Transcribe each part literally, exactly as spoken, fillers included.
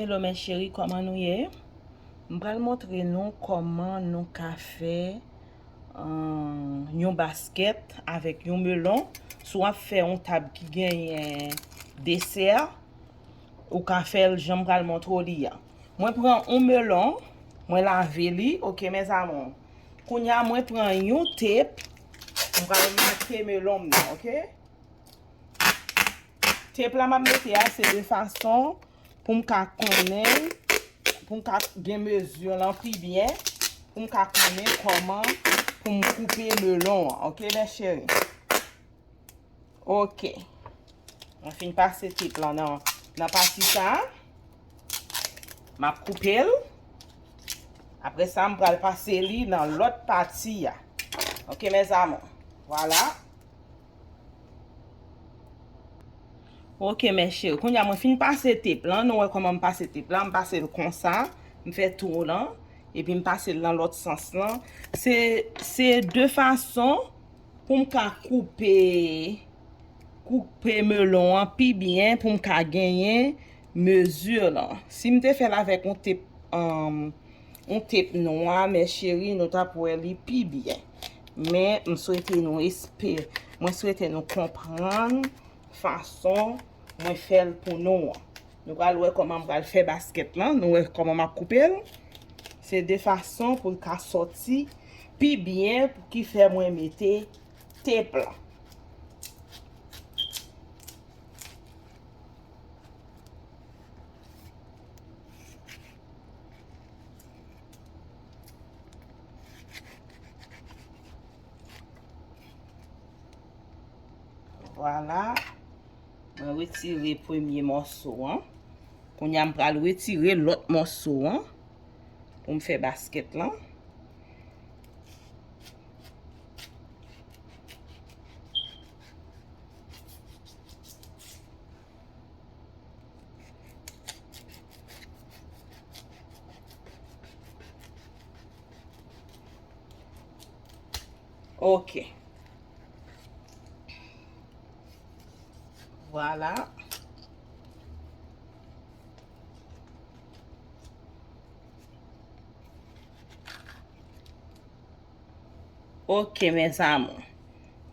Hello mes chéris, kòman nou ye? M pral montre nou kòman nou ka fè, euh, yon baskèt avèk yon melon. Si w ap fè yon tab ki genyen desè, ou ka fè l jan m pral montre w li a. Mwen pran yon melon, mwen lave li, ok mes amours. Kounye a mwen pran yon tep, mwen pral make melon m nan, ok? Tep la m ap mete a se de fason pou m ka konnen, pou m ka gen mezi lan pi byen, pou m ka konnen kòman pou m koupe melon an, ok mes chéris? Ok. Mwen fin pase tep lan nan, nan pati sa a. M ap koupe l. Apre sa, m pral pase li nan lòt pati a. Ok mes amours. Vwala. Ok mes chéris, kounye a mwen fin pase tep lan, nou wè kòman m pase tep lan, m pase l konsa, m fè tou lan, epi m pase l nan lòt sans lan. Se, se de fason pou m ka koupe, koupe melon an pi byen, pou m ka genyen mezi lan. Si m te fè l avèk yon tep, um, yon tep nwa, mes chéris, nou t ap wè li pi byen. Men, m swete nou espere, mwen swete nou konprann fason mwen fè l pou nou an. Nou pral wè kòman m pral fè baskèt lan, nou wè kòman m ap koupe l. Se de fason pou l ka sòti pi byen, pou ki fè mwen mete tep lan. Vwala. Mwen retire premye mòso an. Kounye a m pral retire lòt mòso an pou m fè baskèt lan. Ok. Vwala. Ok mes amours.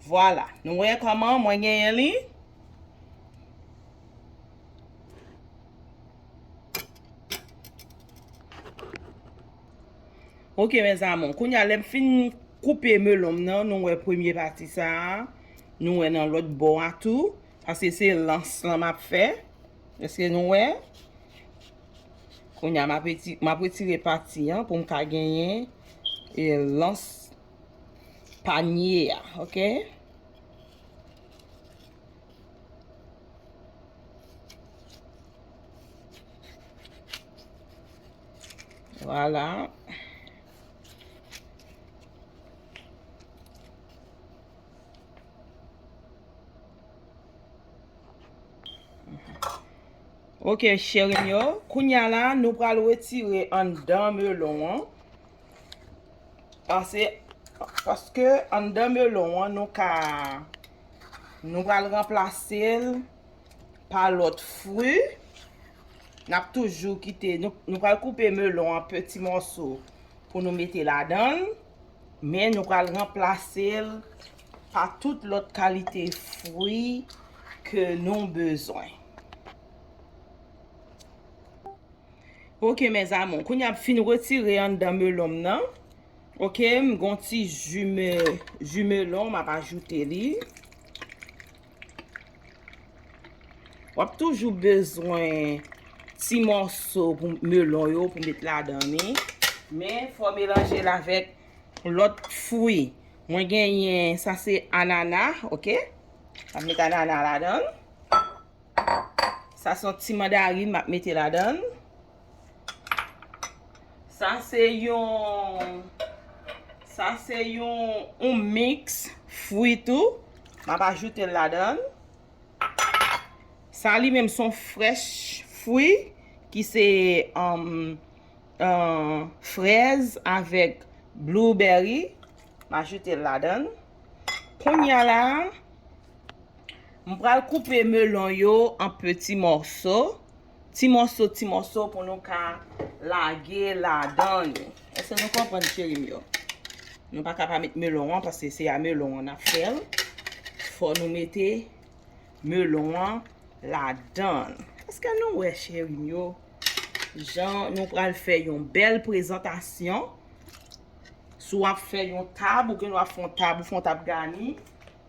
Vwala. Nou wè kòman mwen genyen li? Ok mes amours. Kounye a lè m fin koupe melon m nan, nou wè premye pati sa a. Nou wè nan lòt bò a tou. Paske se lans lan m ap fè. Èske nou wè? Kounye a m ap reti-, m ap retire pati an pou m ka genyen, e, lans panye a, ok? Vwala. Ok, cheri m yo. Kounye a la, nou pral retire anndan melon an. Pase, paske anndan melon an, nou ka, nou pral ranplase l pa lòt fwi. N ap toujou kite, nou, nou pral koupe melon an peti mòso pou nou mete ladan l, men nou pral ranplase l pa tout lòt kalite fwi ke nou bezwen. Ok, mes amours, kounye a m fin retire anndan melon m nan. Ok, m gon ti ji me-, ji melon, m ap ajoute li. W ap toujou bezwen ti mòso pou melon yo pou met ladan li. Men fò w melanje l avèk lòt fwi. Mwen genyen, sa se anana, ok? M ap met anana ladan l. Sa se yon ti mandarin m ap mete ladan l. Sa se yon, sa se yon, yon miks fwi tou. M ap ajoute l ladan l. Sa li menm se yon fresh fwi ki se, um, uh, frèz avèk blueberry. M ajoute l ladan l. Kounye a la, m pral koupe melon yo an peti mòso. Ti mòso, ti mòso pou nou ka lage ladan li. Èske nou konprann, cheri m yo? Nou pa ka pa met melon an, paske se a melon an n ap fè l. Fò nou mete melon an ladan l. Èske nou wè, cheri m yo? Jan nou pral fè yon bèl prezantasyon. Si w ap fè yon tab, ou gen dwa fè yon tab, ou fè yon tab gani,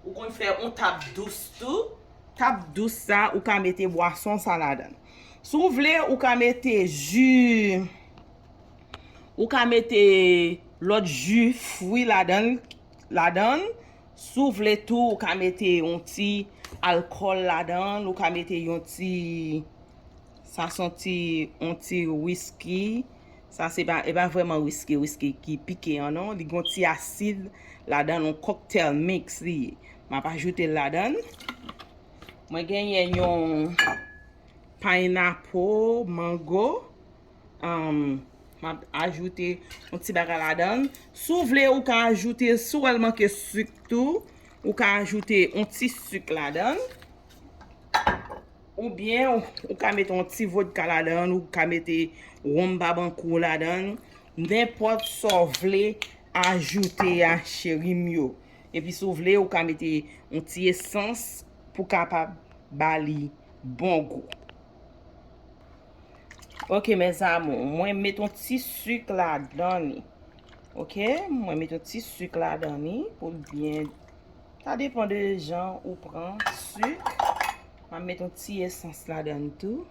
ou konn fè yon tab dous tou. Tab dous sa, ou ka mete bwason sa ladan. Si w vle, ou ka mete ji, ou ka mete lòt ji fwi ladan, ladan. Si w vle tou, ou ka mete yon ti alkòl ladan, ou ka mete yon ti Sa se yon ti, yon ti wiski. Sa se pa, e pa vrèman wiski, wiski ki pike an non. Li gen yon ti asid ladan, yon cocktail mix li ye. M ap ajoute l ladan. Mwen genyen yon pineapple, mango. Um, m ap ajoute yon ti bagay ladan. Si w vle, ou ka ajoute, si w wè l manke sik tou, ou ka ajoute yon ti sik ladan. Oubyen ou, ou ka mete yon ti vodka ladan, ou ka mete wonm babankou ladan, nenpòt sa w vle ajoute a, cheri m yo. Epi si w vle, ou ka mete yon ti esans pou kapab ba li bon gou. Ok, mes amours, mwen met yon ti sik ladan li. Ok, mwen met yon ti sik ladan li pou l byen. Sa depann de jan ou pran sik. M ap met yon ti esans ladan tou.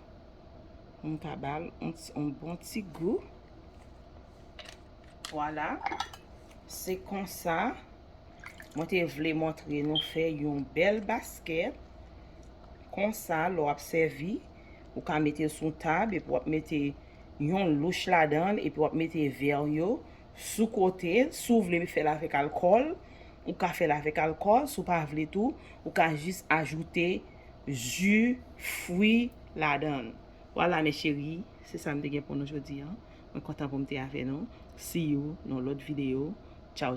M ka ba l yon ti, yon bon ti gou. Vwala. Se konsa. Mwen te vle montre nou fè yon bèl baskèt. Konsa, lè w ap sèvi, ou ka mete l sou tab, epi w ap mete yon louch ladan l, epi w ap mete vè yo sou kote. Si w vle fè l avèk alkòl, ou ka fè l avèk alkòl. Si w pa vle tou, ou ka jis ajoute ji fwi ladan l. Vwala, mes chéris, se sa m te gen pou nou jodi a. Mwen kontan pou m te avè nou. See you nan lòt videyo. Tchaw,